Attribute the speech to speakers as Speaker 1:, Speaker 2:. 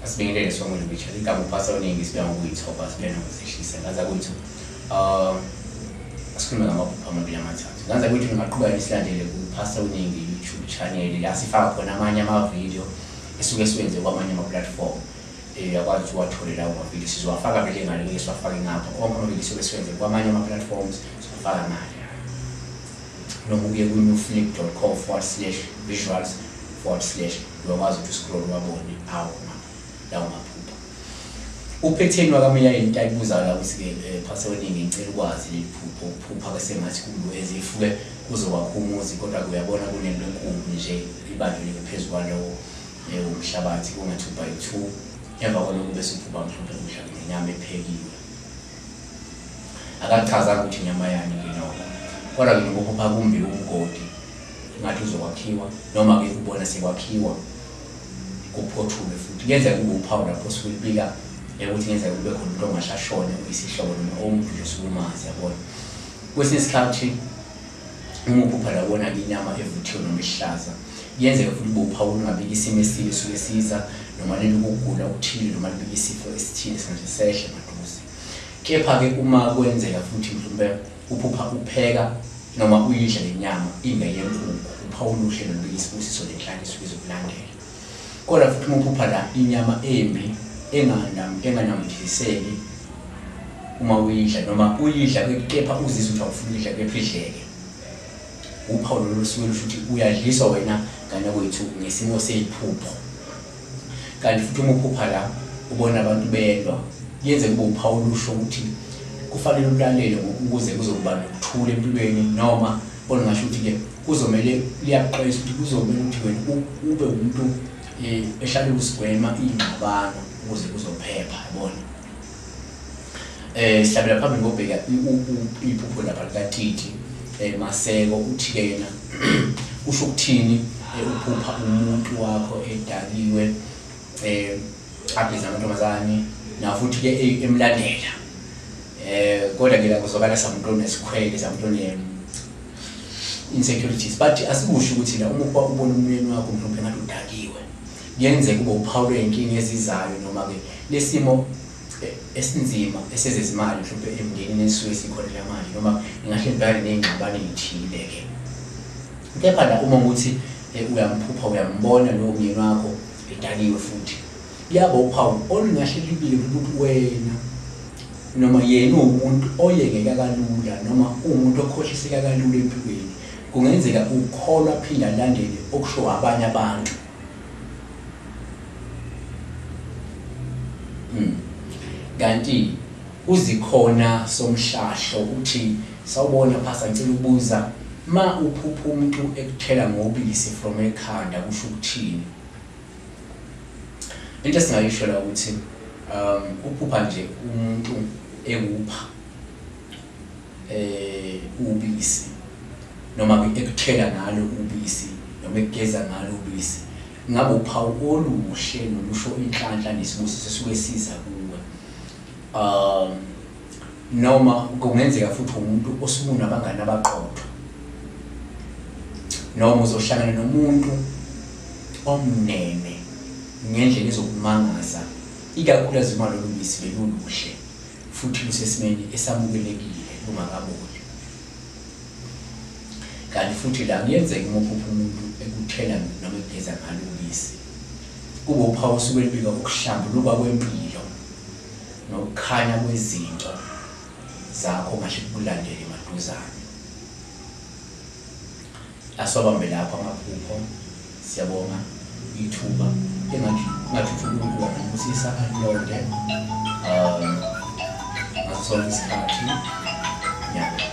Speaker 1: Asibingelele sonke nje igama uPastor Oningi sibuya ngokuyithoba sibuya nokuzehlisa ngaza kwethu asikhulume ngamaphupho amabili amathathu. Ngaza kwethu ningaqhubeka nisilandele kuPastor Oningi YouTube channel la sifaka khona amanye amavidiyo esuke siwenze kwamanye ama-platform. Uyakwazi ukuthi uwathole lawo mavidiyo, sizowafaka vele ngale ngeke siwafake ngapha. Onke amavidiyo esuke siwenze kwamanye ama-platforms siwafaka ngale. Noma uye ku-newflip.com/visuals/ uyakwazi ukuthi uscroll uwabone awo lawo maphupho. Uphetheni wakaMiya into ayibuza la ukuthi-ke Pastor Oningi ngicela ukwazi leli phupho, uphupha ke sengathi kumbe kuzokwakha umuzi kodwa uyabona kunento enkulu nje ibanjwe phezu kwalowo umhlabathi kunga 2 by 2. Emva kwalokho bese uphupha mhlawumbe udla nenyama ephekiwe. Akachazanga ukuthi inyama yani ke nokho, kodwa ke ngokuphupha kumbi umgodi ngathi uzokwakhiwa noma ke ubona sekwakhiwa kuphothulwe futhi. Kuyenzeka kube uphawu lapho osuke ulibika ukuthi kuyenzeka kube khona umuntu ongahle ashone uyisihlobo noma omuntu nje osuke umazi, yabona. Kwesinye isikhathi uma uphupha la ubona inyama evuthiwe noma ihlaza, kuyenzeka futhi kube uphawu olungabika isimo esibi esuke siza noma leli ukugula okuthile noma libika isifo esithile singahle sehle maduze. Kepha-ke uma kwenzeka futhi mhlawumbe uphupha upheka noma uyidla le nyama ingeyenkukhu, uphawu oluhle nolubika isibusiso nenhlanhla esuke izokulandela. Kodwa futhi uma uphupha la inyama embi enganambithiseki uma uyidla noma uyidla kepha uzizwe ukuthi awufuni ukuyidla kepha idleke, uphawu lolu lusuke lusho ukuthi uyadliswa wena ngane kwethu ngesimo seyiphupho. Kanti futhi uma uphupha la ubona abantu belwa, kuyenzeka kube uphawu lusho ukuthi kufanele ulalele ukuze kuzokuba nokuthula empilweni, noma olungasho ukuthi-ke kuzomele liyakuxwayisa ukuthi kuzomele ukuthi wena ube umuntu ehlale usigwema iy'ngxabano ukuze kuzophepha, yabona. Sihlabela phambili ngobheka iphupho lapha likaTiti Maseko. Uthi-ke yena usho ukuthini uphupha umuntu wakho edakiwe abhiza amantombazane na futhi-ke emlandela, kodwa ke la kuzwakala samuntu onesikhwele, samuntu one-insecurities. But asikusho ukuthi la uma ubona umyeni wakho mhlawumbe ngathi udakiwe, kuyenzeka kube uphawu lwey'nkinga ezizayo noma-ke lesimo esinzima esezezimali mhlawumbe emndenini esisuke sikhona manje, noma ingahle nibhekane ney'ngxabano ey'thile-ke. Kepha la uma ukuthi uyamphupha uyambona lowo myeni wakho edakiwe futhi, kuyaba uphawu olungahle libike ukuthi wena noma yena uwumuntu oyengeka kalula noma uwumuntu okhohliseka kalula empilweni. Kungenzeka ukholwa aphinde alandele okusho abanye abantu. Kanti uZikhona Somhlahlo uthi sawubona Pastor, ngicela ukubuza ma uphupha umuntu ekuthela ngobisi from ekhanda kusho ukuthini? Into esingayisho la ukuthi uphupha nje umuntu ekupha ubisi noma ekuthela ngalo ubisi noma ekugeza ngalo ubisi, ngabe uphawu oluhle nolusho inhlanhla nesibusiso esuke siza kuwe. Noma kungenzeka futhi umuntu osuke unabangani abaqotho, noma uzohlangana nomuntu omnene ngendlela ezokumangaza, ikakhulukazi uma lolu bisi beluluhle futhi lusesimeni esamukelekile lungakaboli. Kanti futhi la kuyenzeka uma uphupha umuntu ekuthela noma ekugeza ngalo ubisi, kube uphawu osuke lubika ukuhlambuluka kwempilo nokukhanya kwezinto zakho ongahle kukulandele maduzane. Asiwabambe lapho amaphupho. Siyabonga ithuba engathi uNkulunkulu anganibusisa anilonde ngaso sonke isikhathi. Ngiyabonga.